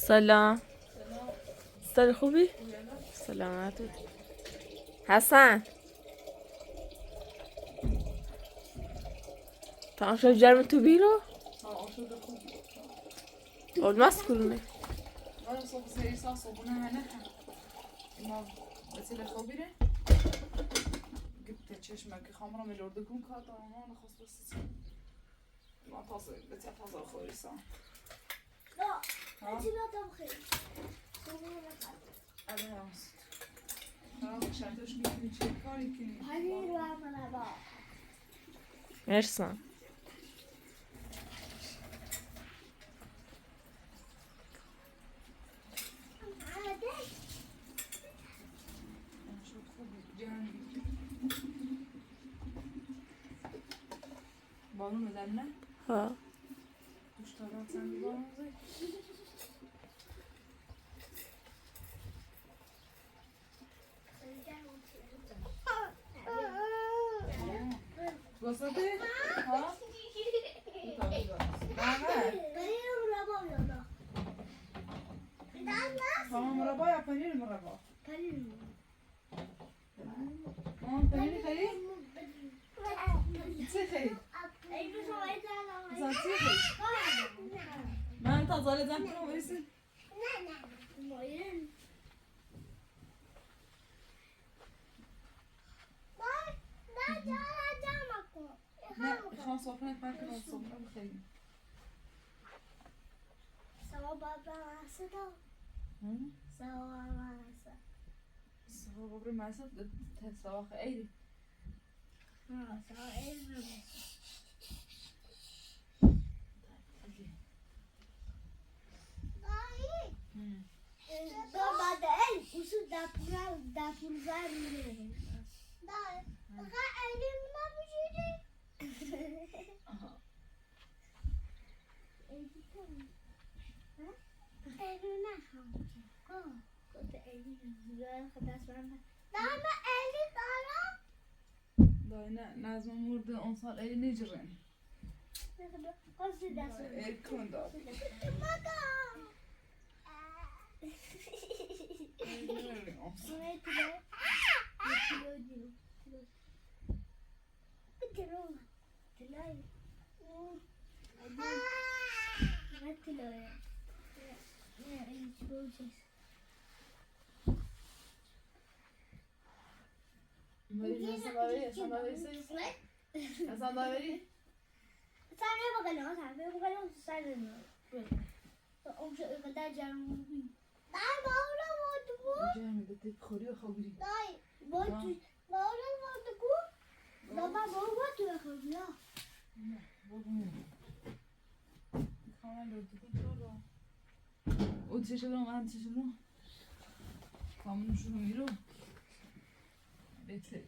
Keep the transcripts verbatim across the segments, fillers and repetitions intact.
سلام. سلام، خوبی؟ سلامت. حسن. تا شو جرم تو بیرو؟ Olmaz kurunu. Bana soba serisi al, sobunu hemen. Ama mesela sobire. Gitti çeşme ki hamura melordu kun kata ama ona hastası. Ma tazo, betea tazo xorisa. No, ha? Eti no tam xeri. Sobunu na kata. Ada yalnız. Tamam, şartı şu bir şey kar ikini. Hadi, va, bana bak. Ersan. Balon ödenme. Ha. Kuşlardan sen bir balon uzay. Gosati? Ha? Tamam, murabba ya, paneer murabba. Tamam, paneer kari? Tsi kari? Zan tsi kari? Ben tazale zan kuru vesin. Ne, şans sofra etmek lazım, sofra bu şey. Sawa baba nasıl da? Hı? Sawa baba nasıl? Sawa baba nasıl? Te sawa hayri. Ha, sawa hayri. Hı. Baba da el, usu da pura, da pura. Da, ha, elim ne bir şeydi? Aha. Elini ha? Ko, ko da elini. Böyle kadar sonra. Daha mı elli dolar? Daha ne, lazım burada on saat elini cırın. Erkunda. Sen ne bakalım, sen ne bakalım, sen ne bakalım. Dai, Mauro, voto bu. Dai, voto, Mauro, voto bu. Baba, bu voto ya kaldı ya. O dişi lan, lan dişi lan. Kamu şunu yürü. Bekle.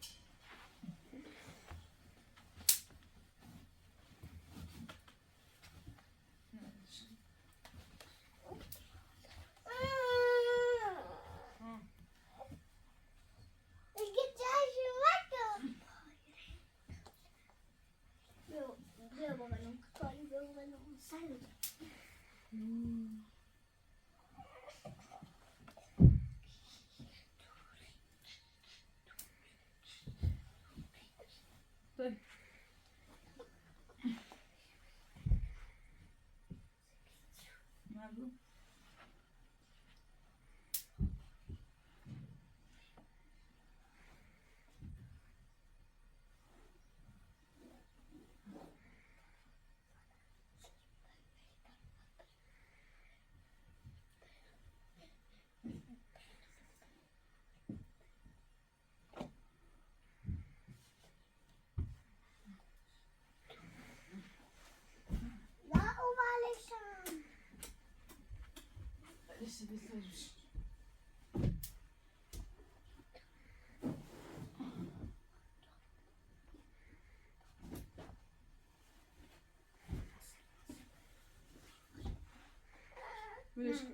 Böyle şey,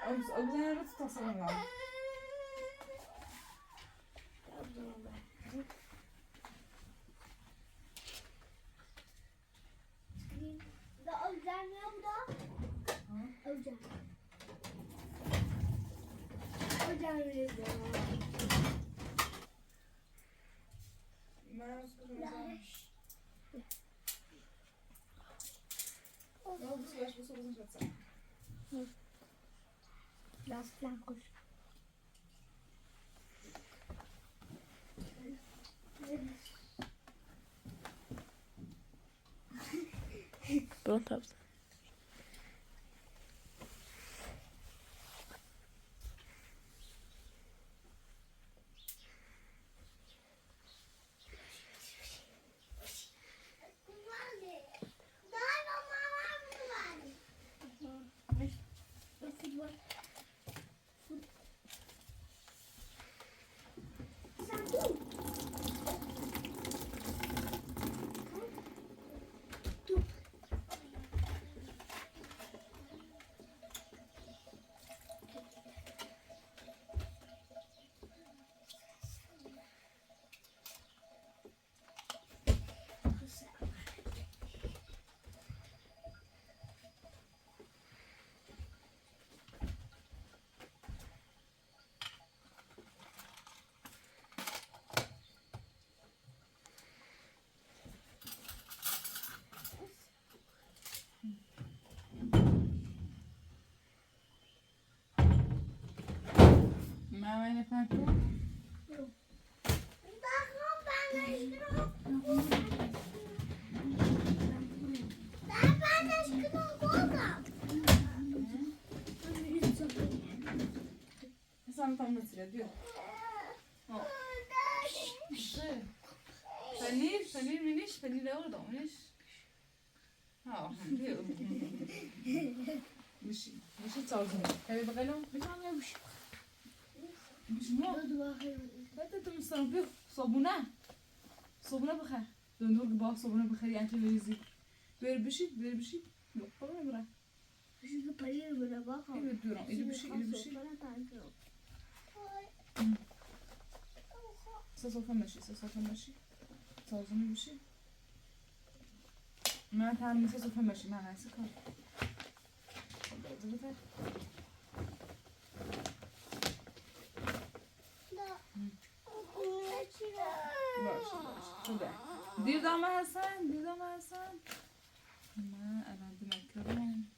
abuz-, abuzanları tutasın lan. Da alacağım ya bu da. Hı? Alacağım. Pronto, Rafa. Mama, ne paku? Sam tam nasıl diyor? Panir, panir miniş, panir orada miniş. Ха, миши, миши цаузни. Хай бакалу? Бишан миши. Миши мо. Хата тум сарбю. Собуна. Собуна баха. Донур ба собуна баха янча визи. Бер биши, бер биши. Yok, problem bra. Биши пари бра баха. Или дуран, или биши, или биши. Сасофа маши, сасофа маши. Цаузни биши. ما تعال نسيت فما شي، ما هاي سكر. باش، باش. خذها. دير دعمة حسن، دير دعمة حسن. ما أنا عندي مكرون.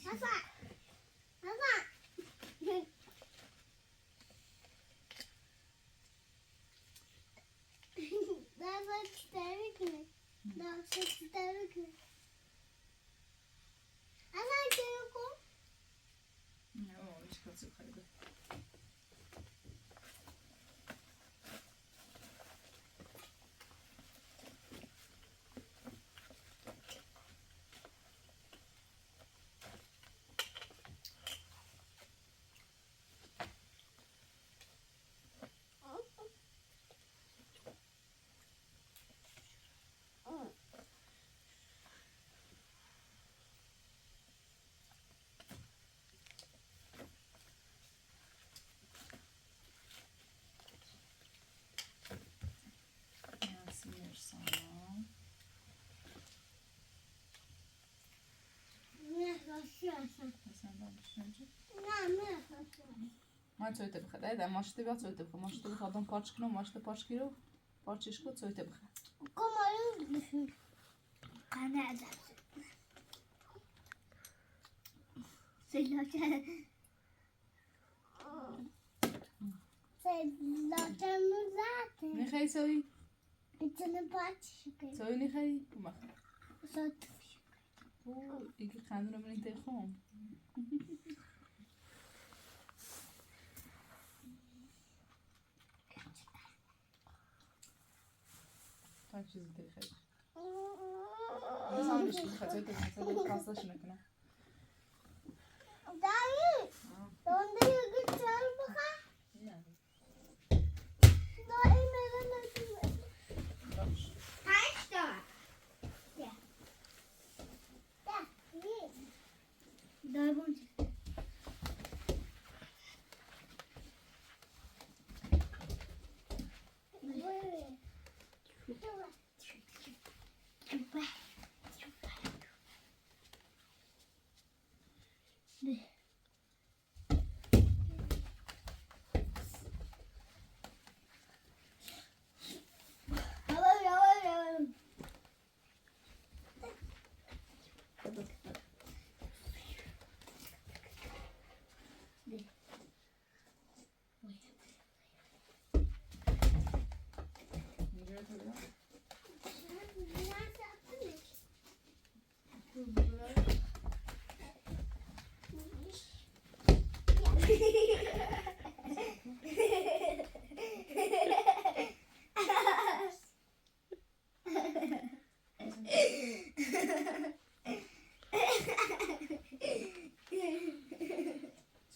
حسن. حسن. بابا تستهلكني. بابا تستهلكني. أنا أكلكم. ما تسوي تبخة. لا، لا، ما شتبغى تسوي تبخة. ما شتبغى هذا بارتش كنو، ما شتبغى بارتش كيلو. بارتش شكو تسوي تبخة. كم أيوم؟ قناة. سلوكة. سلوكة مزاتة. نخي سوي. أنت نبات شكل. سوي نخي. ما. صوت. أوه، يجي خانو من تيخون. Kaç yüz lira? Nasıl almıştın? Kaç ödedin? Sen de fazla şuna kına. Dayı, donda yürgün çarpıka. Ne? Dayı, neden ödedin? Bak şu. Kaç da? Ya. Ya, iyi. Дай бончик.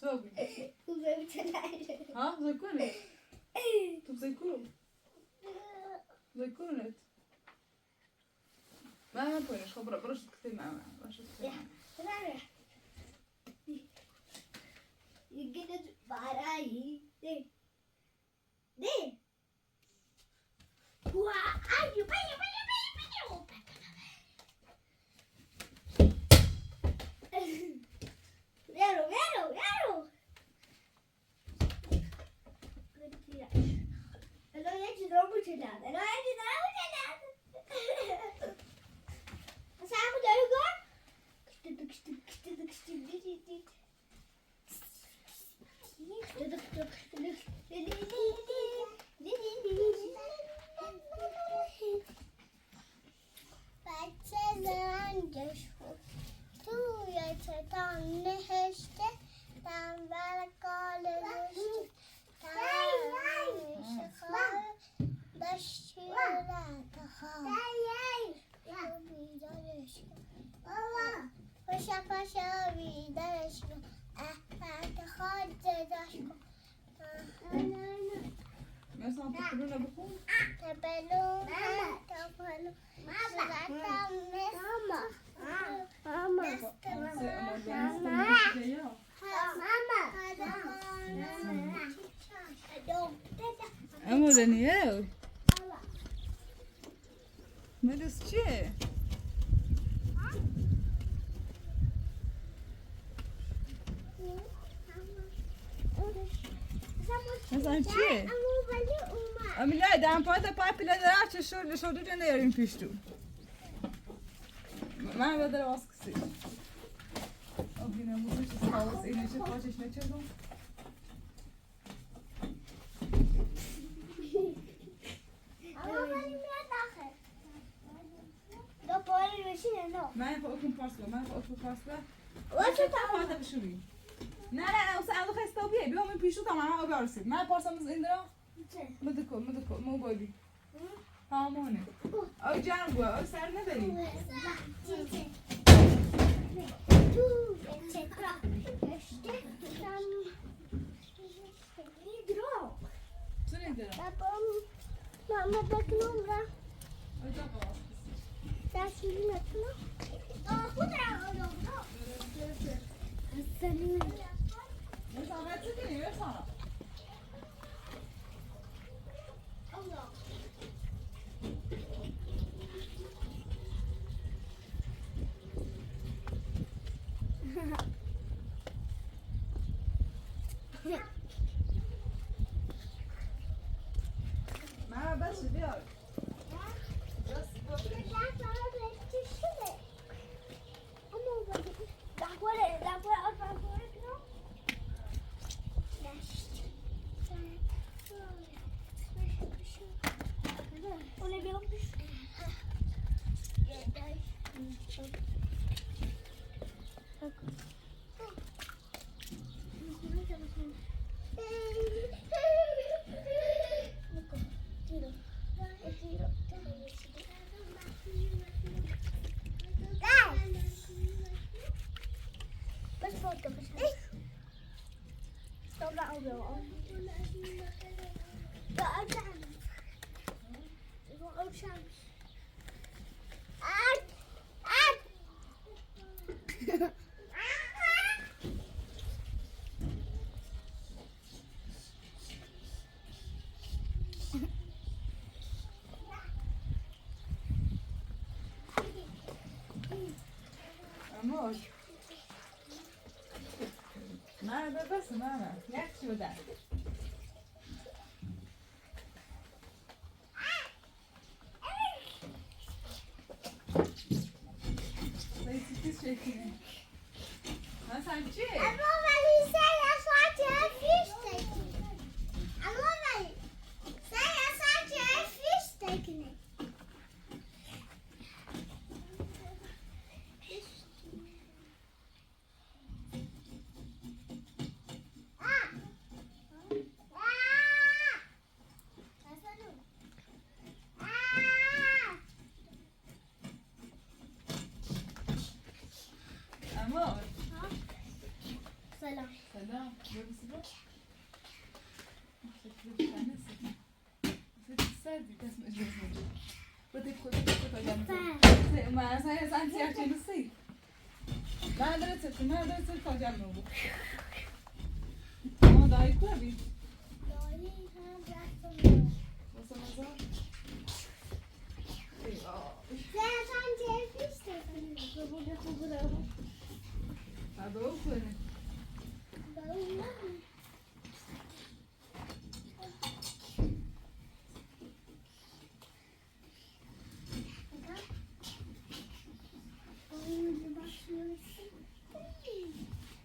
Sobe. Ха, закурит? Тут закурил? Закурит? Мама, помнишь, хобра, прошу, ты мама, прошу, ты мама. Mama. Mama. Mama. Ama Daniel. Mı dızçı? Mı sançı? Amilya, dan pada papila da raçı şurada şurada ne yerin piştu. Mama da baskısı. O güne mutlu çıkmalısın, ne çıkacak, ne çıkacak. Mama, fă o cum poți, mama, fă o cum poți. Lasă, fata, bășului. Nara, o să aduc asta, bine, eu mi-am pișuta, mama, o beau. Nara, poți să-mi intră? Ce? Mă duc, mă duc, mă bădi. Amone. O geangă, o să armă de. Mama, dacă nu vrea. Da, și vine acolo. Asta nu e. Nu s-aveți tine, eu s-am. Mama, bă, și de ori. Bă, și de ori. Amor. Mama, bă, bă, să, mama. Ia și eu, da. Să-i citiți și ei. Asta ce? Am luat valizele așa ce fișteci. Am luat valizele așa ce fișteci. Selam. Selam. Böyle bir şey var. Teşekkür ederim. Sen nasılsın? Sen güzel bir kasma. Vou ter que cortar o papel já não. Sen. Sen, ma sen, sen siyah çenesi. Nerede sırtı, nerede sırtı hocam bu? Ama daha ilk var bir. Doğru, ha, bıraktım. O zaman zor. Eyvah. Sen, sen çekmiştin. Bu, bu, bu, bu, bu. Ha, doğru söyle. Doğru mu?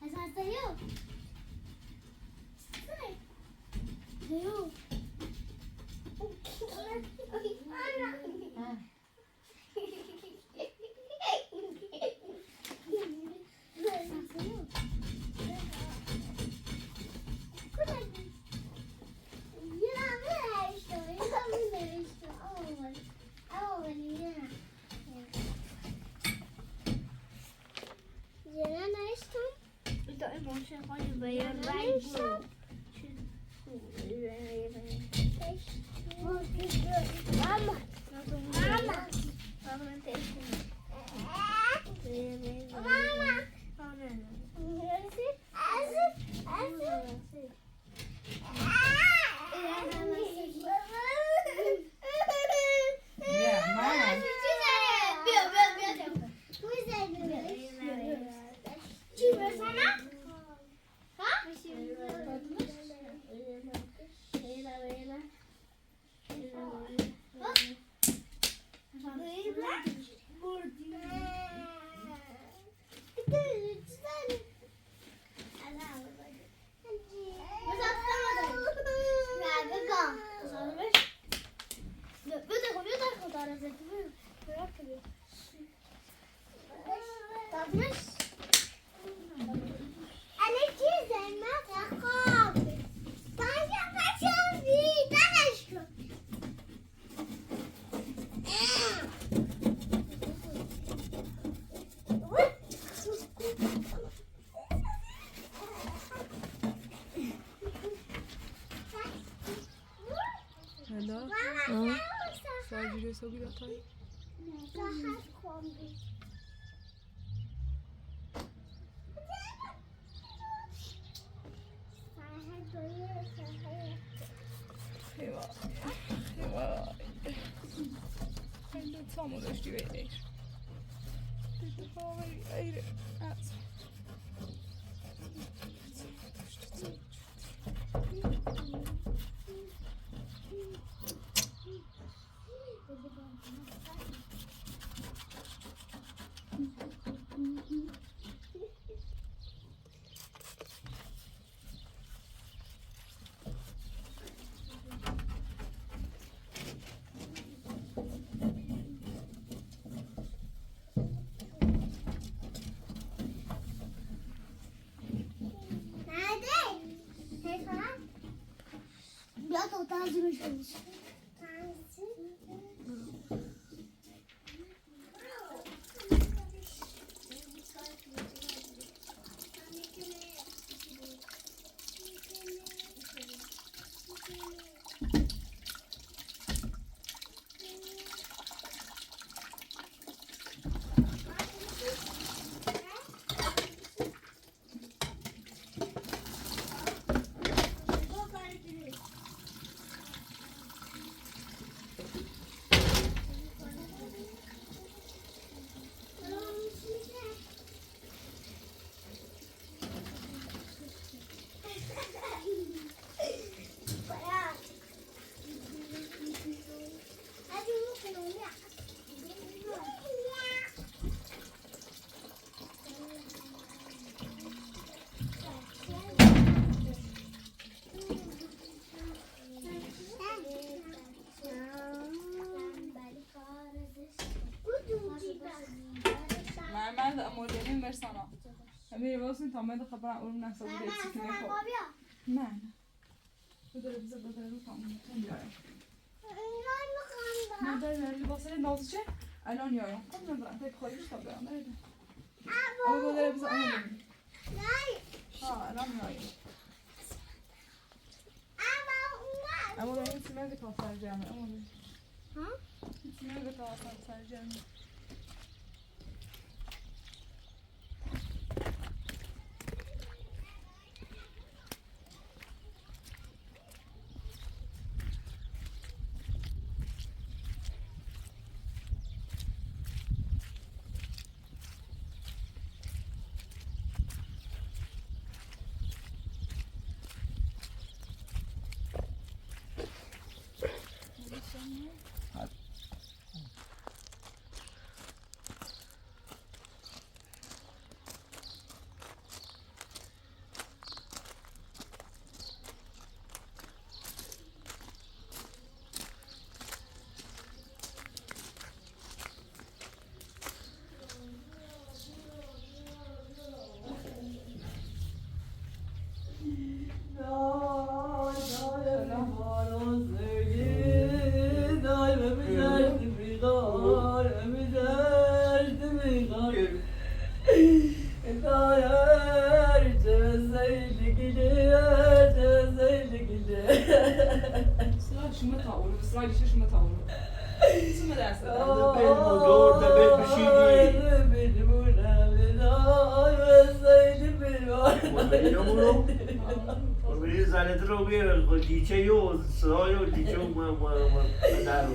Esas da yok. Yok. Ha. Mama. Mama. Mama. Mama. Hello. Mama, sen misin? Sadece sokuyor tabii. Daha kombi. Eyvah. Eyvah. It's almost ready. It's already ready. That's Mama da modeli ver sana. Emir olsun, tamam da kapına urun nasıl bir etsin. Mama. Modellerli basere nozce, alon yoyon. Come da te poi sto bene. Ama böyle bize anladım. Ha, anlamıyorum. Ama benim içime de kalsar canım. Ama Ha? İçime de kalsar canım. Sıra şımı tavırı, sıra gişe şımı tavırı. Sıra derse. Orada ben bir şey değil. Yavrum. Biri zannediyor bir dice yok, sıra yok, dice yok, mı, mı, mı, daru.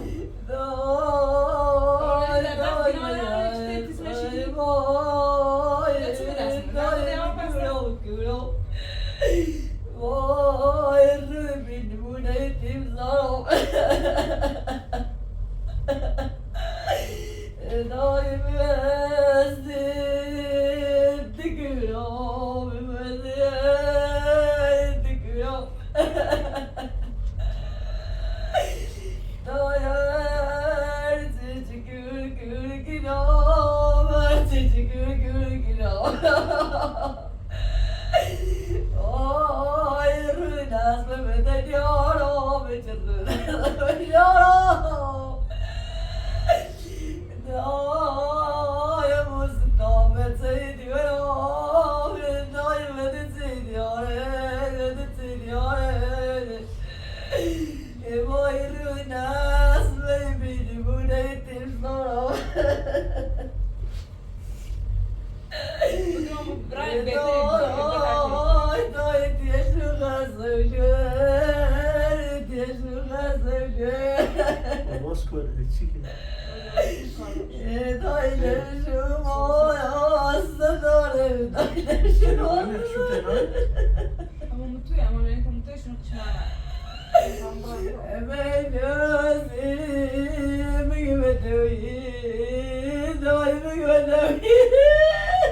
Ama mutlu ya, ama beni mutlu şunu kışmara.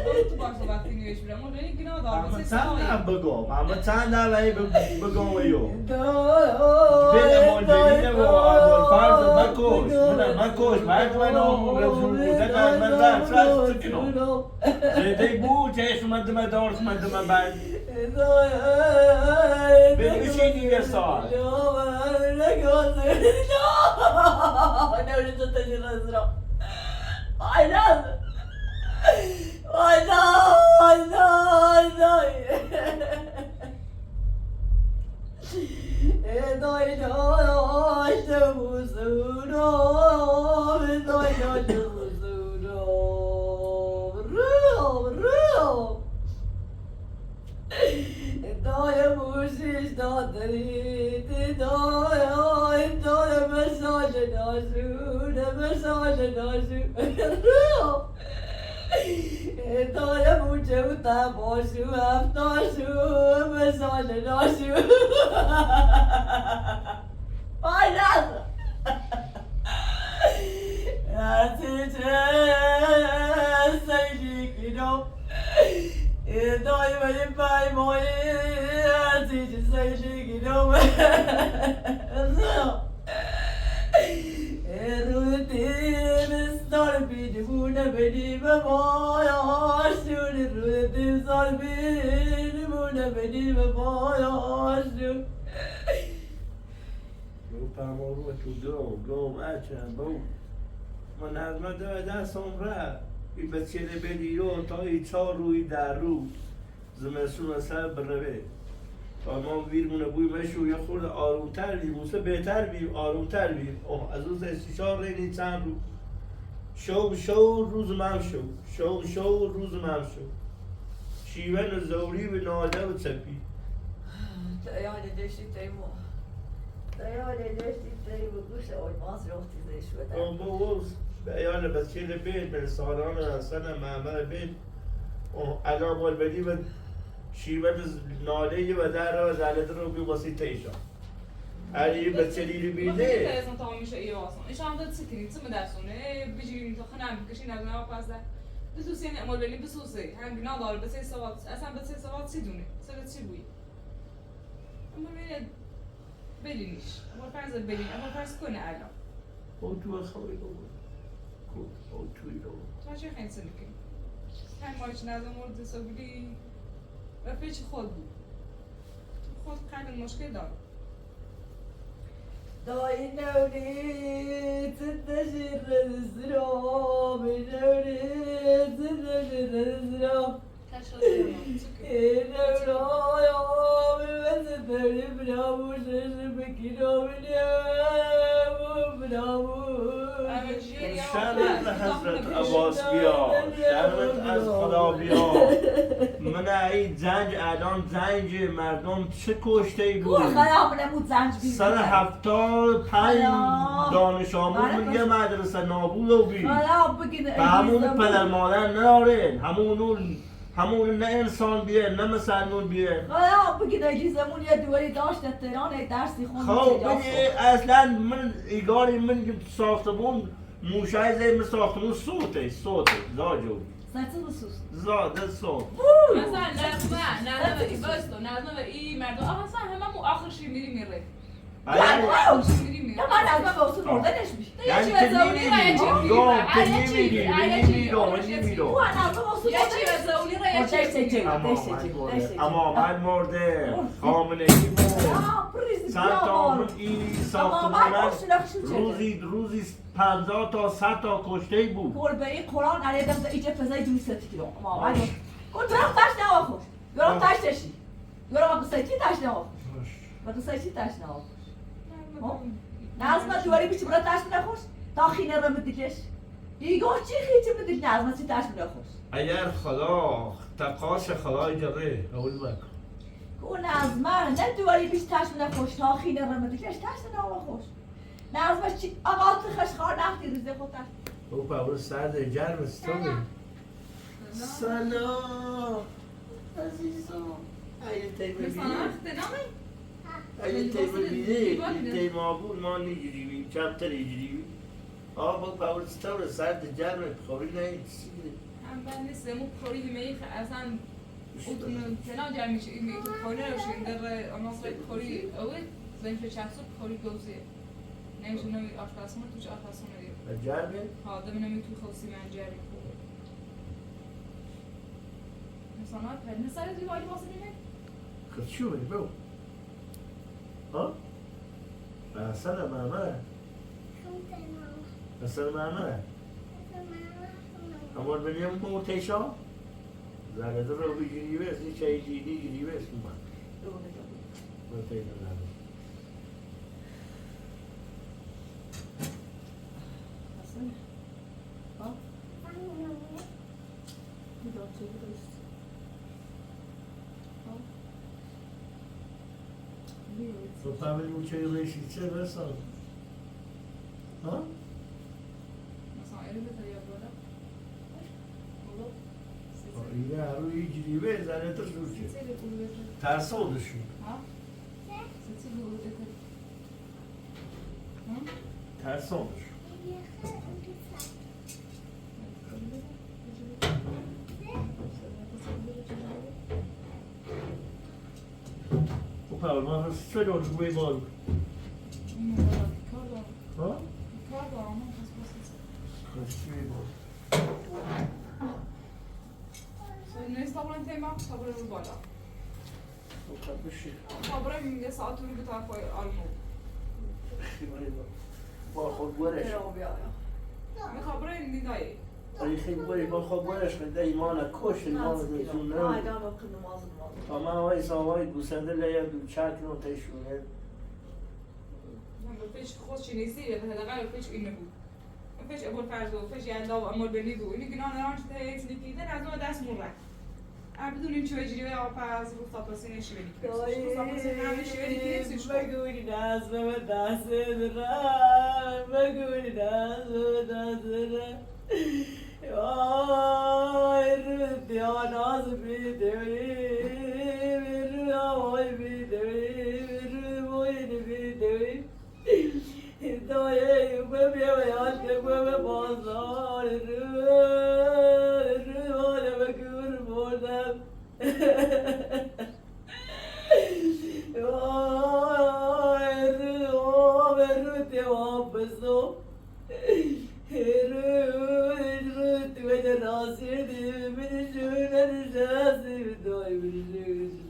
Mutlu başla vaktin geçmir ama beni günah da. Ama sen ne yapıyorsun? Ama sen ne yapıyorsun? Bine mol, bine mol, amor, fardo, ma kosh, muna, ma kosh, ma ek mano, muna, muna, muna, muna, muna, muna, muna, Zedei bu, te ești mă dă-mă două ori, mă dă-mă bani. Bine, nu știi din el sau alt. Hai, da! Hai, da! Hai, da! Hai, da! Etore muce uta boşu, aftoşu, mesole noşu. Aynen. Atice sayıkino. Etore mai pai moi. Atice sayıkino. Rutim sorbini muna beni baboya, suri rutim sorbini muna beni baboya, su. Meu pamo, tu go, go, acha, go. Manaz ma da da sombra. Ibetçede beni iro to içaru idaru. Zımesuna sa breve. Tamam bir mına bu meşu yaxur da arun terbi, musa beter bir arun terbi. Oh, azuz es şarreni tanru. Şov şov ruz mam şov. Şov şov ruz mam şov. Şiven zori ve nade ve çepi. Te yani deşti teymo. Te yani deşti teymo. Bu şey olmaz, yok diye şu da. Ama o yani betçede beni, ben sağlana sana mama ben. O, ela bol beni ve şiven nade ve dara ve zaledir o bir basit teyşa. Her yeri betçeliğini bildi. Tamam, işte iyi olsun. İnşallah da çıkayım, çıkayım dersin. E, bir gün de kanan bir kişi nereden yapmazlar. Bisu seni ama beni bisu seni. Hem gün alır, bisu savat. Esen bisu savat siduni. Sana çibuy. Ama böyle beliniş. Ama fazla belin, ama fazla konu ala. O tu xawê baba. Ko, o tu îro. Tu çi xensin ki? Sen maç nereden orada sabili. Ve peki xod bu. Xod kalın moşke da. Dayı nevri, tında şirre ziro, bir nevri, tında şirre ziro. Şermetli Hazret Abbas biya, şermet az Xweda biya. Min ey cenc, elan cenc, merdum çi koştey bû? Xweda min hemû cenc bî. Ser hefta pey daniş amûd min yê medrese nabû lo bî. Xweda bigin. Hemûn peder mader nearên, hemûn Hemûn ne însan bîye, ne miselmûn bîye. Xeya bigine gîzemûn ye duwerî daşte têranê dersî xo. Xew bigî, eslen min îgarî min saxtibûn, mûşayê zey min saxtibûn sotê, sotê, za cewî. Serçe mi sus? Za de sot. Mesela nazme, nazme ve î besto, nazme ve î merdo. Aha, sen hemam û axir şî mirî mirê. Ay, ay. Tamam, lazım olsun, orada ne iş? Yani, te nêmînî? Yo, te nêmînî, nêmînî, nêmînî. Tamam, ay morde. Xameneî mor. Sen tamam, î saxtibûn. Rûzî, rûzî penzah ta, sed ta koştey bû. Korbeyî Quran, erê dem de îce pezey dû sed kîlo. Ama ay. Ko, bırak taş ne var hoş? Bırak taş taşı. Yora, ma qisey çi taşne oxuş? Ma qisey çi taşne oxuş? Nazma duvarî biçi bura taşne oxuş? Ta xîne re mi dileş. Îgo çi xî çi mi dil nazma çi taşne oxuş? Eger xala, teqaşe xalay cere, ewil mek. Ko nazma, ne duvarî biçi taşne oxuş, ta xîne re mi dileş, taşne oxuş. Nazma çi, ama tu xeş xar naxtî rize xo taş. Opa, bu sade cer mi stovi? Selo. Ezîzo. Ayê teyme bînî. Ayê teyme bînî. Teyma bû, ma nêgirî bî, çap te nêgirî bî. Ama bak, bak, orası tavır, sen de gelme, pixorî ne yetişti. Hem ben neyse, bu pixorî yemeği, sen utunu, tena gelmiş, yemeği pixorî ne, şimdi de, ondan sonra pixorî, evet, ben şey çarpsın, pixorî gözü. Neyse, ne, aşpazımı, tu aşpazımı. Gelme. Ha, demin yemeği tu xosî ben gelme. Sana, ben ne sarı diyor, acaba senin? Kaçıyor beni, bro. Ha? Asana mama. Asana mama. Amor, benim bu teşo. Zaledir o bir girives, hiç ay gidi girives mi? Bu teşo zaledir. Asana. Ha? Bir daha çeviririz. Ha? Bir daha. Pavel uçayı reşitçe ve sağ. Ha? Mesela elinde tabii yapılarak. Olur. Île ero î cirî ve zaletir zûr ci. Ters oldu şu. Ha? Hı? Ters olmuş. Bu kadar. Bana straight oldu bu evi aldım. Ha? Nasıl bir evi aldım? Noi stăm în tema, stăm în bala. Xabrem de saaturi bita xo almo. Ba xo gore. Mi xabrem nidai. Ай, хи, бой, бо, хо, бой, аш, хи, дай, мана, кош, мана, дай, зун, ай, га, ма, кын, мазын, мазын. Пама, вай, са, вай, гусады, ля, я, ду, чак, но, тай, шу, я. Ма, пеш, хос, чи, не, си, я, да, га, пеш, и, не, бу. Пеш, абор, фарз, бу, пеш, я, да, амор, бе, не, бу. Или, гна, на, ранч, тай, эц, не, ки, да, разо, да, смура. А, бу, не, чу, эджи, я, па, зу, фа, па, си, не, ши, бе, не, ки. Ой, фа, па, си, не, ши, бе, не, ки, си, шу. Магури, да, зва, да, си, да, магури, да, зва, да, си, да.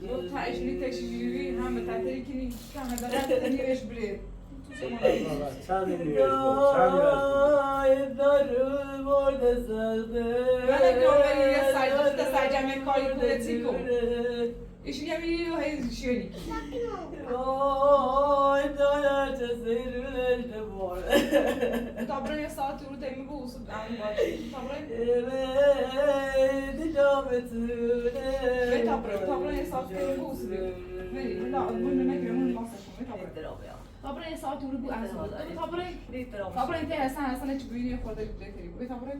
Yok, ta eşini teşhiri, hem de tatili kini, hem de tatili kini eş bire. Valla, çağırın diyor, çağırın diyor. Böyle bir onları ya sayacak, da sayacağım, ben koli kule çiko. Eşini ya bir yıl hayır, şöyle. Ay, dayaca zerrülerini bor. Tabraya saat yürü temi bu usul, yani bak, tabraya. Evet, devam et. Ve tabraya, tabraya saat yürü bu usul. Ve la, bunu ne kadar masa, ve tabraya. Tabraya saat yürü bu, yani. Tabraya. Tabraya te, sen, sen hiç büyüğünü yapar da, ve tabraya.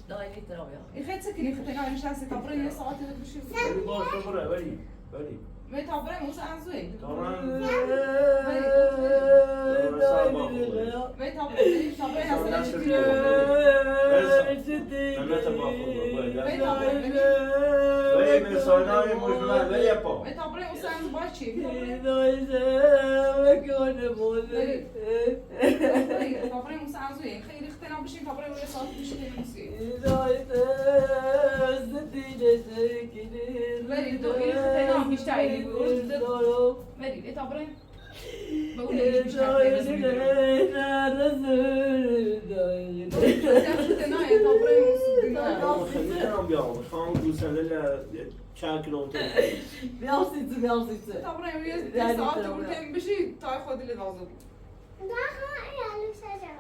Dai, literalmente. E, fece che ne fate, no, non c'è, se tabraya saat yürü bu şey. Vedi, basta pure, vedi. Vedi. Ve tabraya, usa anzue. Tamam. Ve tabraya, ve tabraya, nasıl çıkıyor? Ve tabraya, ve tabraya, usa anzue. Ve tabraya, usa anzue. Ve tabraya, usa anzue. Ve tabraya, usa anzue. Very good. Very good. Very good. Tabraya. Tamam, sen de ne yapıyorsun? Tamam, sen de ne, çakın oldu. Biraz içi, biraz içi. Tabraya, bir saat ortaya bir şey, tay hadi le lazım. Daha yani sadece.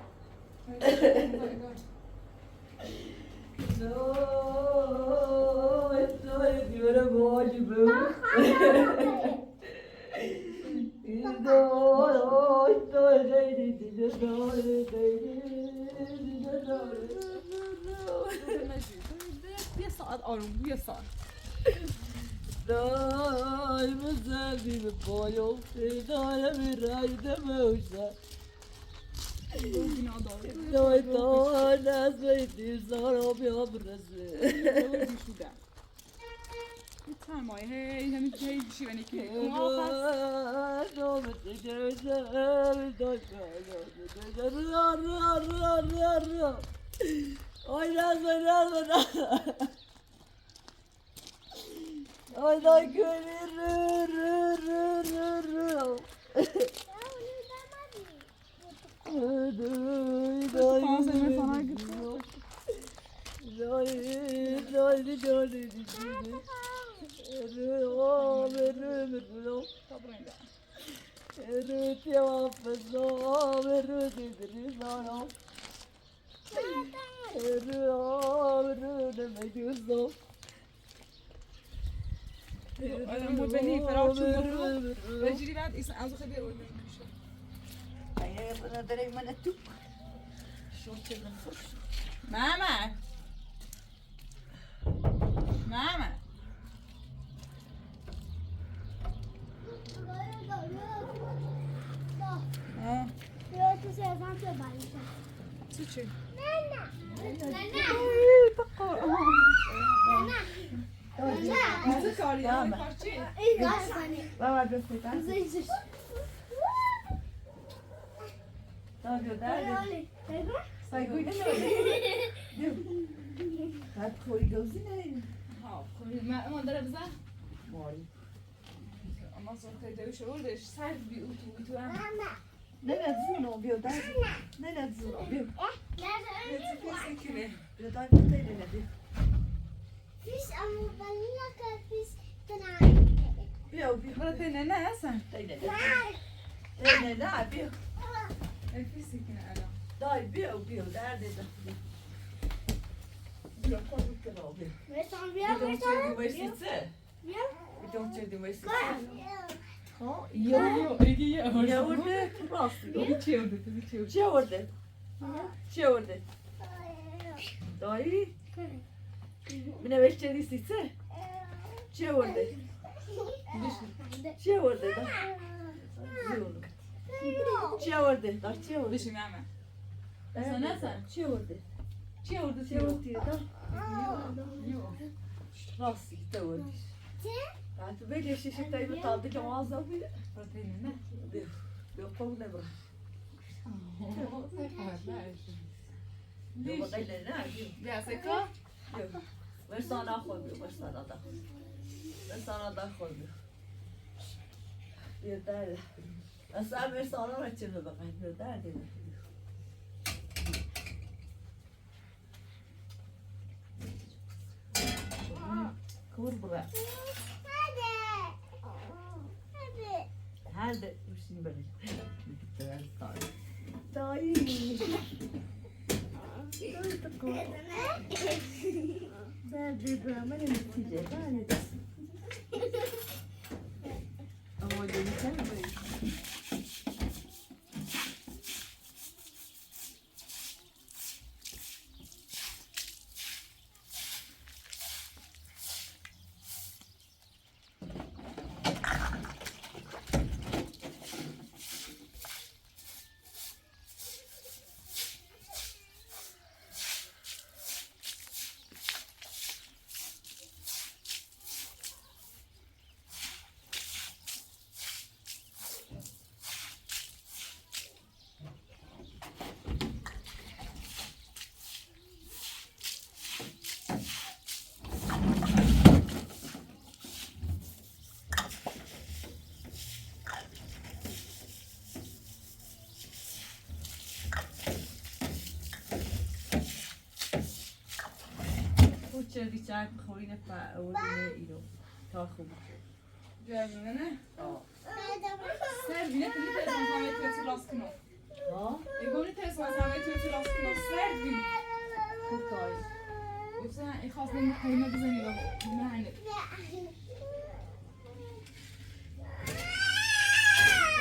Dai, mı sevdiğim boyu, dai, bir ayda mı olsa? Dai, dai, nasıl bir zor o bir obrazı. Time, hey, hey, hey, she went to kill. Come on, fast. Ay, nasıl, nasıl, nasıl? Ay, ay, gülü, rü, rü, rü, rü, rü. Ay, ay, ay, sana gitsin. Ay, ay, ay, ay, ay. Rü, o, rü, rü, rü, rü. Rü, te, o, pe, so, rü, rü, rü, rü, rü. Mama! Mama! Hã? Suci. Ih, taqor. Mama, göster. Tabii, tabii. Saygıyla. Hadi koy gözüne. Ha, koy. Ma, ma, dara bize. Mori. Ama sonra da bir şey oldu. Sert bir utu, utu. Nene zino bio, da. Nene zino bio. Nene zino bio. Dai, dai, dai, dai. Fish, amo, vanilla, catfish, tonight. Biu, biu. Ora tene nasa? Dai, dai, dai. Tene na, biu. E fisica, no. Dai, biu, biu, dai, dai, dai. Biu, cosa che no, biu. Questo non vi ha Biu, non c'è di questi, sì. Biu? Biu, non c'è di questi, sì. Io, io, io, io. Io, io, io. Che c'è? Che c'è? Che vuol dire? Che vuol dire? Dai. Bine, vezi ce risitse? Ce orde? Ce orde, da? Ce orde, da, ce orde? Deci, mea, mea. Sănătate. Ce orde? Ce orde, ce orde, da? Eu. Rasi, te orde. Ce? Da, tu vezi și, și te-ai uitat de la oază, bine? Proteine, da? De, de acolo ne vrea. Oh, hai, hai, hai. Deci, de asta e că Versana xwe bî, versana da xwe bî. Versana da xwe bî. Yeter. Esa versana ra çi bibe, qehpê derdê. Kur bire. Hadi. Hadi. Hadi. Dayı. Dayı, ben bir drama yöneteceğim. Ama o da bir şey mi? Uçer bir çay koyuna pa, o ne ilo. Tahıl. Görmüyor ne? Aa. Ser bile, bir de sen zahmet götür askın ol. Ha? E, bunu tez var, zahmet götür askın ol. Ser bile. Çok kolay. Yoksa, e, fazla mı koyma bize ne bak? Ne hani?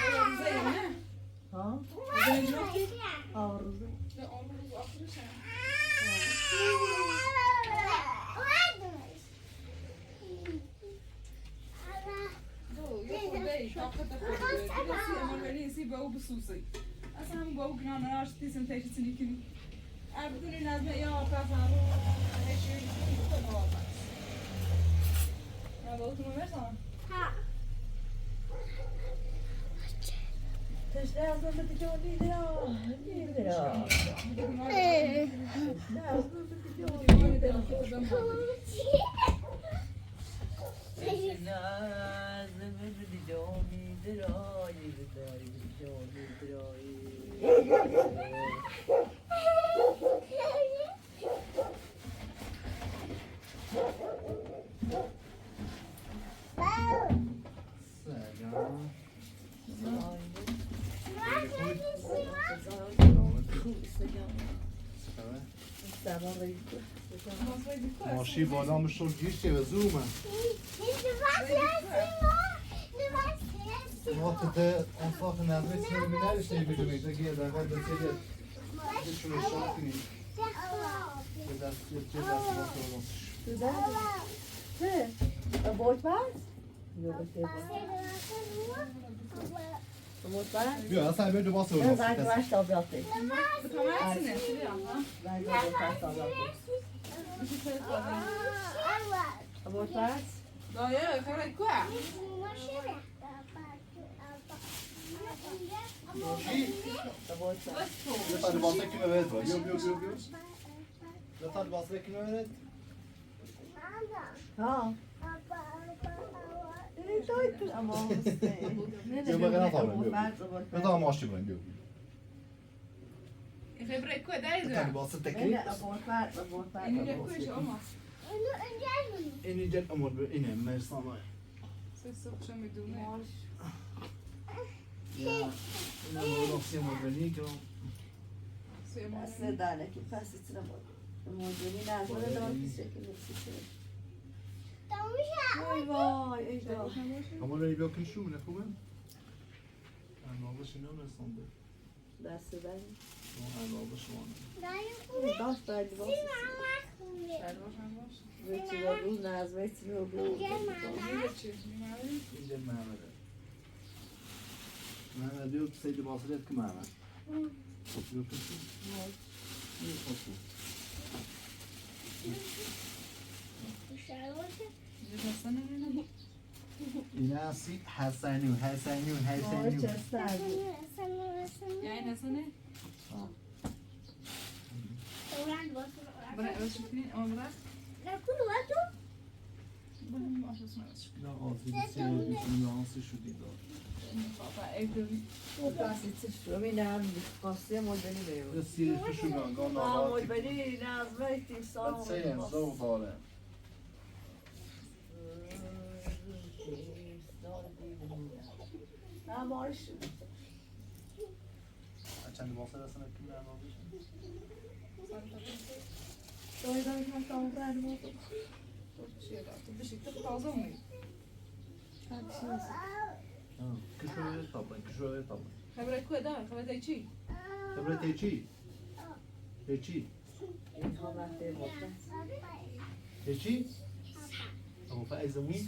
Böyle bize ne? Ha? Böyle yok. Ağrıdı. Ve onu biz atırız ya. Ду, я худая, так это худая. Ты си, Эммануэль, си бау бусусай. Аса ам бау гнан раш ти сен тайши синикин. Абдуни назме я пазару. Эши, это бау. Я бау туму версана? Ха. Ты ж назме ты чё не играл? Не играл. Maşî bala min şol giştê ve zû me. Ma tu de enfaq nezmê çi biner şey bidumê de gel de ver de çê de. De şunu şarkını. De ders, de ders, de ders. Te, e, bot var? Yok, yok. Yok, sen böyle basın. Ben zaten başta alacaktım. Tamam, hepsini. Şuraya, ha. Ben zaten başta alacaktım. Bir şey söyle, tamam. Bot var? Da, ya, karay kwa. Bot var. Yok, yok, yok, yok. Yok, yok, yok. Zaten basma kim öğret? Ha. Ama olsun. Ne demek? Yok, ben atamam, yok. Ben tamam, aşçı ben, yok. Hebrai, cu dai, Até da? Negócio Ina, técnico. Abortar, abortar. Ina, abortar. Depois, ó, moça. Ina, já amor, ina, mas não é. Sei se eu chamo de um. Ya, ina, amor, não sei, amor, bem, que não. Sei, amor. Essa dá, né? Que passa esse amor. Amor, bem, nada, não dá um que chega nesse ser. Ai, vai, ai, vai. Amor, ele viu que chuva, né? Como é? Ah, não, você não, não é São Paulo. Dá-se bem. Não há novas ondas. Dá-lhe o comer. Gosta de você. Sim, mamá, comer. Vai, vai, vai, vai. Vê-te logo, Nas, vê-te logo. Comer, mamá. Comer, mamá. Mama, deu que sei de você, deve que mama. Hum. Deu que sei. Não. Não, não. Puxa, outra. Já está na minha. Inasi, Hasanu, Hasanu, Hasanu. Maoş Hasanu. Hasanu, Hasanu. Yani Hasanu. Ha. Öğren, basın, öğren. Bırak, bırak, şükür, ama bırak. Bırak, bunu, bırak, dur. Bunun ortasına bas. Ya, o, bir şey, bir nuansı şu değil o. Baba, evde bir. O da sizi şu, bir ne yapayım? Basıyorum, o beni veriyor. Ya, sihir şu şu ben, ben. Tamam, o beni, lazım, ettim, sağ ol. Sen, zor, zor. Ha, maaş. Açan bir olsa da sana kim verdi oldu şimdi? Doydan kalkan verdim oldu. Çok şey yaptım. Bir şey tabii taze olmayayım. Tartışmasın. Ha, kışöre tabla, kışöre tabla. Xebre ku da, xebre te çi? Xebre te çi? Te çi? Peki? Abo Faiz Amî?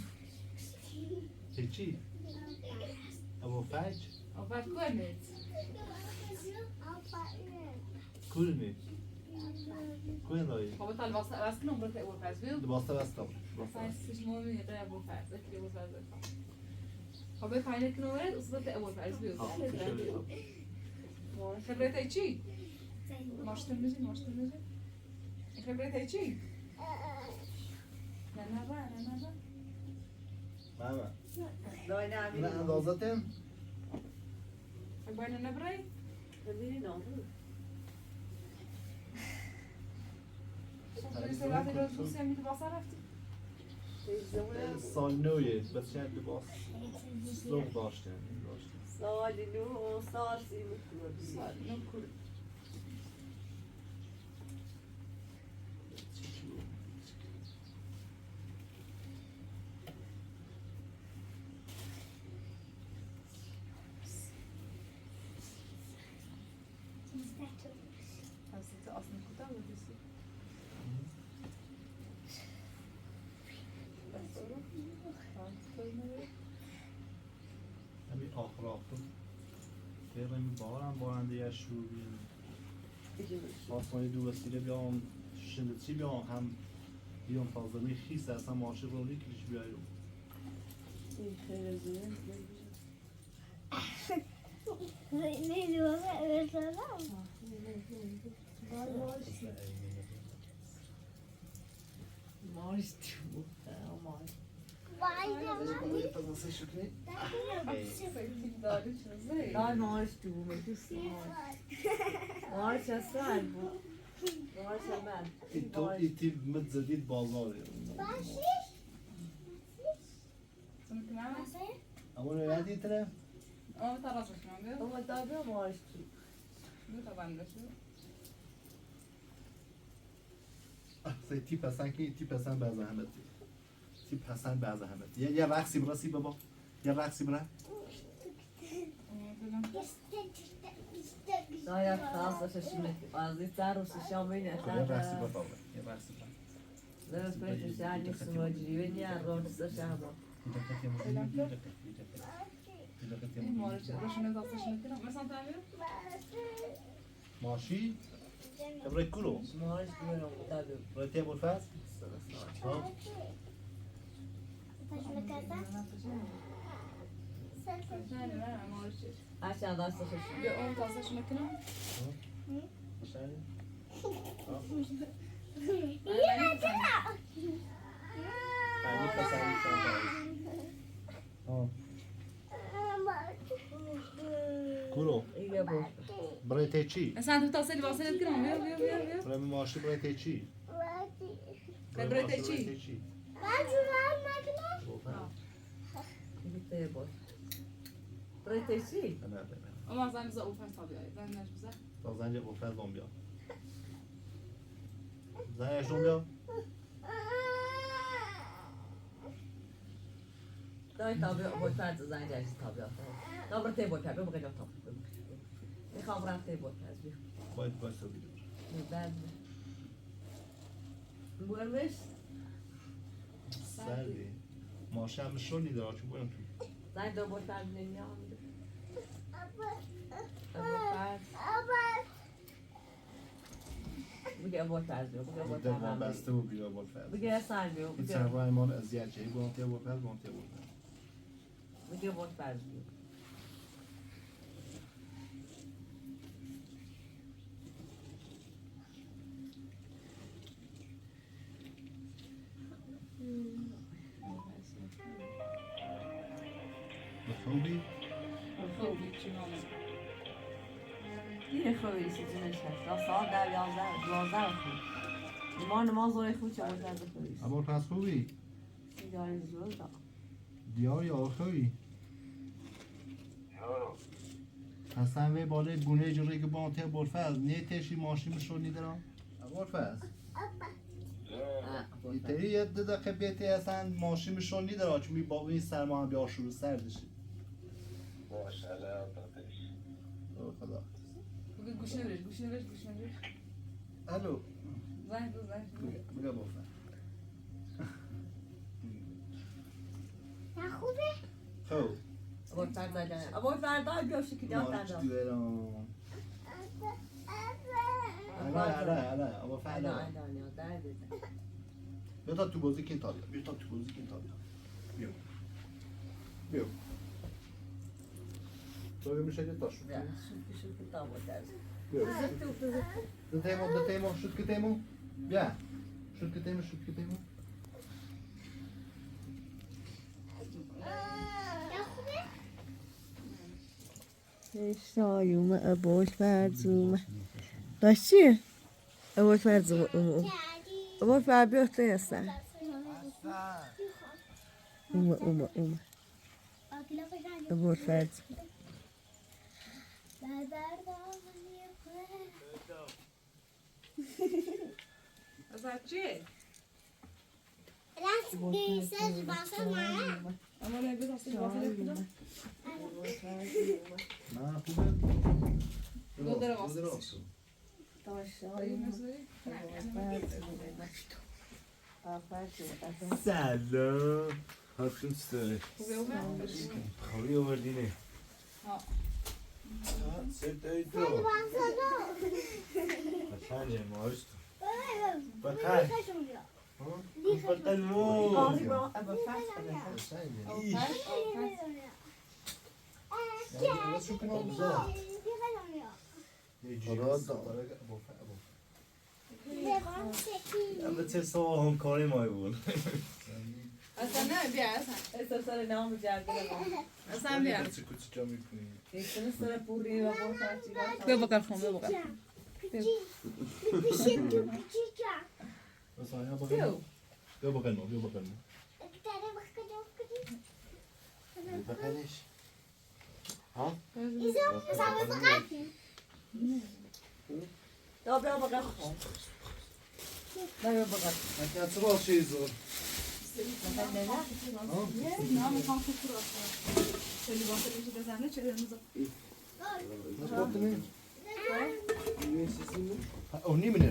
Peki? Abo Faiz? Abo Faiz Kuemet. Kuemet. Kuemet. Abo Faiz, basta, basta, não, basta, Abo Faiz, viu? Basta, basta. Basta. Faiz, se chama o menino, é Abo Faiz, aqui Abo Faiz. Abo Faiz, aqui não é, você vai ter Abo Faiz, viu? Ha, teşekkür ederim. Xebre te çi? Maştır müziği, maştır müziği. Xebre te çi? Nana ba, nana ba. Mama. Doi nani. Na, dozatem. Agora nana brai. Nani no. Só por isso ela virou do seu amigo passar after. Só não é, mas já de boss. Slow boss, boss. Só de no, só se no clube. Só no clube. Aslında, aslında kurtarmadıysa. Hem bir ahır ahır. Hem bir bağıran bağıran diye şu bir. Aslında du Wasîle bîya şilitî bîya hem bîya fazla ne his esen maaşı rolü kiriş bîya yo. Ne diyor? Evet, adam. Maaş bu. Maaş. Vay canına. Dai, maaş tu, mı diyorsun? Maaş aslan bu. Maaş hemen. Îtî, îtî mi zedî bazarê. Ama ne yadî tire? Ama tabii maaş tu. Bu tabii maaş tu. Sey tîp esen kî, tîp esen be zehmetî. Tîp esen be zehmetî. Ya, ya raqsî bira, sî baba. Ya raqsî bira. Ayak fazla şaşırmak. Bazı tarım şaşırmayın. Ya raqsî baba. Ya raqsî bira. Leo fete şani sumacı. Veni arroz şaşırma. Maşî? Ebre kuro? Maşî, tabii. Ebre te Ebul Faiz? Ha? Aşağıdan sıkıştı. Bir on fazla şuna kına. Ha? Aşağıya. Ha? Ha, bir kasanın içine koyalım. Ha. Kuro? İyi bu. Birayê te çi? Esen tu tasê libasê de dikirin. Vê, vê, vê, vê. Birayê min maşî birayê te çi? Te birayê te çi? Birayê maşî birayê te çi? Birayê te çi? Ama zan bize ofers tabi ay. Zan ne bize? Bak zence ofers don biya. Zence don biya. Dai tabi, boş ver, zence tabi. Tabi te boş ver, bu kadar tabi. Ne kavram te boş ver. Boş ver, tabi. Ben. Buemiş. Serdi. Maşa mişo ni de açı bu yantu. Zence boş ver, ne ya? Boş ver. Bıge boş ver diyor, bıge boş ver. Bıge boş ver. Bıge saymıyor. Hiç sen Rayman eziyet şey, bu antiye boş ver, bu antiye boş ver. Bıge boş ver diyor. Bixewbî? Bixewbî çi name? Yine xewê îsî cinê şeş. Ya saat dev, yazdev, duwazdeh xo. Nima nima zorê xo çawa derde xewê îsî. Ama tas xewî? Diyarî zor da. Diyar ya xewî. Hesen vê balê bunê ci rêgi ban tê Abolfez. Nê têşî maşî mi şo nîdira? Abolfez. Îterî yê di deqe bê tê Hesen maşî mi şo nîdira. Çimî babî serma bî aşûrî ser dişî. Maşallah, tateş. O kadar. Bugün guşne ver, guşne ver, guşne ver. Alo. Zahid, zahid. Bıga, bıga bofa. Ya xubê. Xew. Abo Ferda gel. Abo Ferda gel şu kitabı. Maç düvera. Ala, ala, ala. Abo Ferda. Ala, ala, ala. Derdi. Beta tu bozu kin tabi. Beta tu bozu kin tabi. Yok. Yok. Tabii bir şey de taş. Ya, şu, şu kitabı derdi. Yok. Kızı tu, kızı. Detemo, detemo, şut detemo. Ya. Şut detemo, şut detemo. Eşayume, Abol Ferzume. Taşçı? Abol Ferzume, umu, umu. Abol Ferzume, yok da yasa. Umu, umu, umu. Abol Ferzume. Azatçı. Ama ne bir hasta bir hasta yapacağım. Godara bastı. Sağ ol. Salam. Hakkın üstüne. Xaviyo verdine. Ha. Sentei tu. Sen baksana. Kaçancı maaştı? Bakar. Bakar. Galiba, evet, evet. İş. Ama sen sağ ol, kore may bun. Hasan ne yapıyor Hasan? Hasan sana ne yapacak? Hasan bir. Geçen sıra buraya bakar. Ve bakar, ve bakar. Hasan ya bakar. Yok. Yok bakalım, yok bakalım. Bir tane bakacağım. Bakalım. Ha? Dobra, bakalım. Dobra, bakalım. Hadi atır o şeyi zor. Ha, o ne mi ne?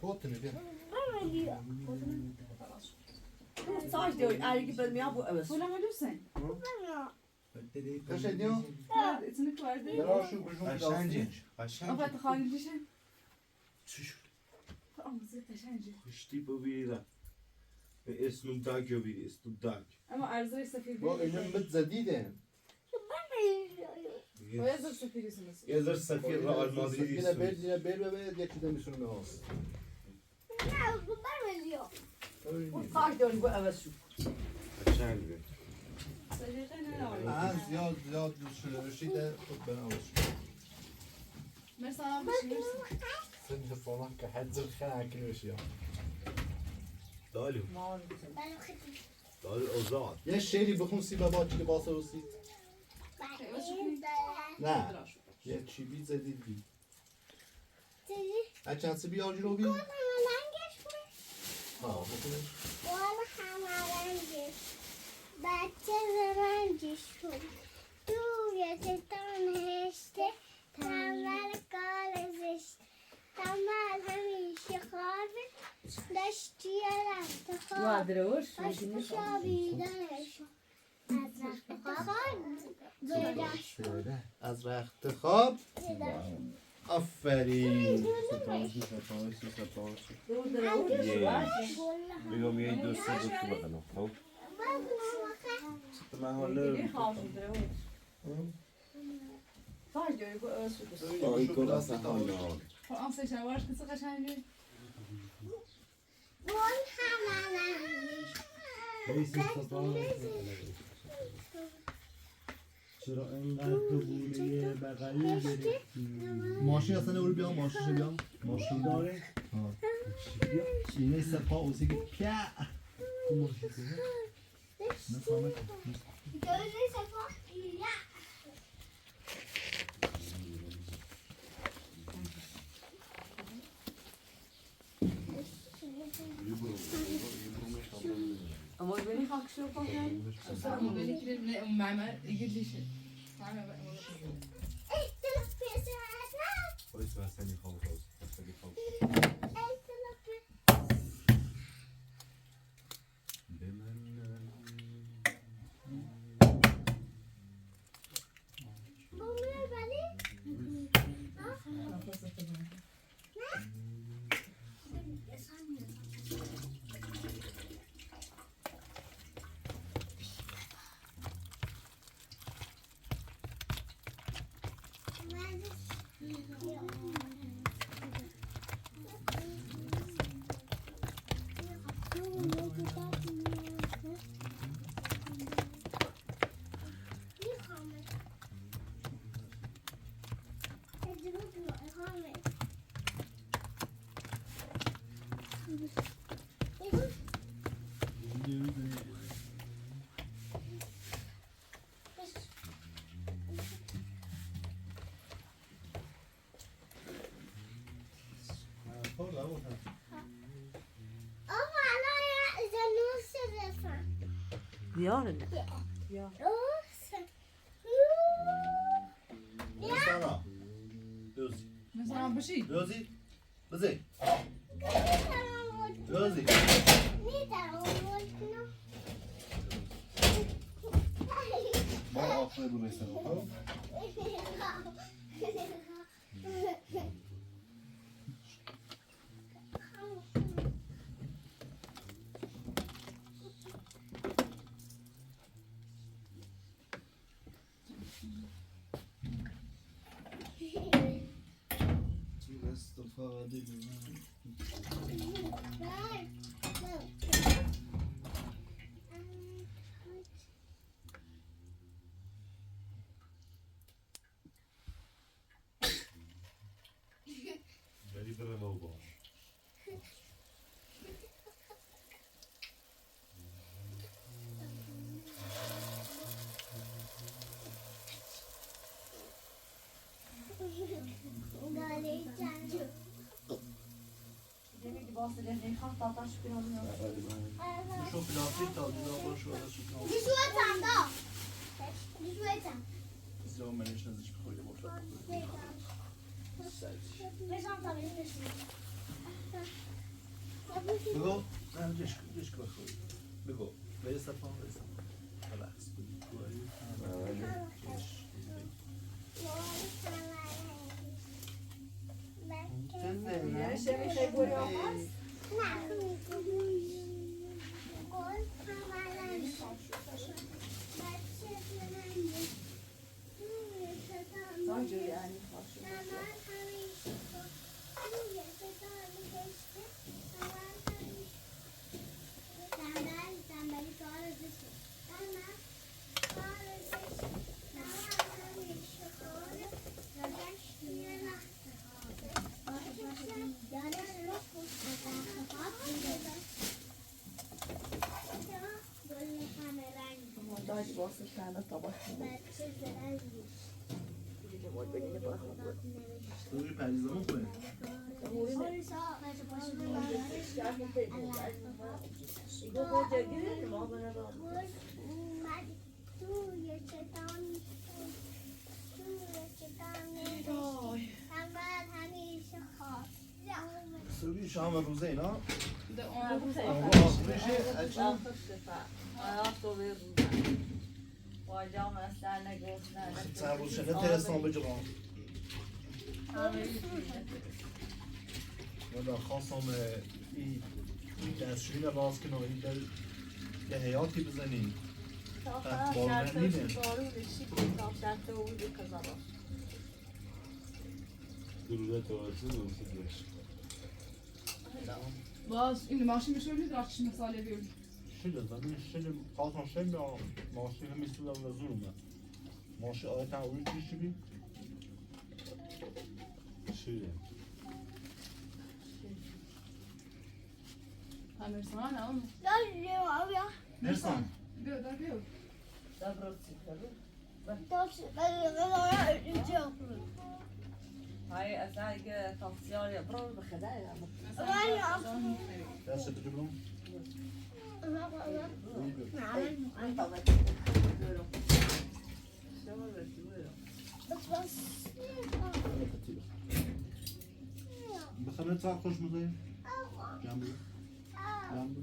Potini, bir. Saç diyor, ergi bölüm ya bu, evet. Kaç ediyor? Kaşancı, kaşancı. Ama da halilci şey. Çüş. Ama zı kaşancı. Kuşti bu biri da. Ve esnum dagyo biri, esnum dag. Ama arzı sefil. Bu ölüm bit zadide. O yazır sefil ismi. Yazır sefil Real Madrid ismi. Yine ber, yine ber ve ber diye çiğdem ismi olsun. Bu kaç dönüm bu eve su. Şenli. Aa, Ziya, Ziya, şöyle bir şey de ben alışım. Mesela bir şey. Sen de falan kahretsin, sen hakkını yaşıyor. Dali. Dali o zaman. Ya şey, bir bakın, si baba, çili basa o si. Ne? Ya çibi zedil bi. Açan si bir yolcu lobi. Tamam, bu kadar. Gol hamarangiş. Bahçe zamancı şu. Tu ya se tane işte. Tamam, kalesiş. Tamam, hamisha khavi. Daştiyalar. Ладно, уж. Başka bir de. Azraqtı hop. Aferin. Bigom yei dostu dostu bakalım. Hop. Tamam, öyle. Ay, Kur'an sen hala. Kur'an sen şavaş kısa kaşancı. Neyse, sabah. Maşı ya sen öyle bir an, maşı şey bir an. Maşı. Dare. Ha. Neyse, pa o sigi pia. Bu maşı. Ne sana? А может, вы не факт, что пока? Что самое великое, мама, и лишь. Ой, связь не халтурит, не халтурит. Yarın. Ya. Sana. Düz. Mesela bir şey. Düz. Bızı. Rosie. Bom, auch für du bist auch. Demek ki bazı derneği kalk tahta şükür alıyor. Şu plastik de alıyor, boş ver, şu kalk. Biz o etanda. Biz o etanda. Size o menajına zıçıp koyuyor, boş ver. Bego, ah, deixa, deixa que eu fui. Bego, veio essa pão, veio essa pão. Relax. Deixa, deixa. Entendeu, né? Você está na tua vacina. Suri şama ruzeyna. De ona bu Ama bu az bir şey, açın. Sen bu sene teresan bıcıran. Valla xasam iyi dersine baskın o iyi de heyati bizeni. Bol ne? Durulete var, durulete var. Bas, şimdi maaşımı söyledi, artık mesale verdi. Şimdi ben şimdi kalkan şey mi alalım? Maaşı hem istiyorlar da zulüm ya. Maaşı aytan üç kişi bir. Şimdi. Tamam, sana ne oğlum? Nersan? Gö, da gö. Добро. Hay, azayge tavsiye ya, bro, bakada ya. Nasıl bir durum? Bakana çok hoş mu dayı? Canlı. Canlı.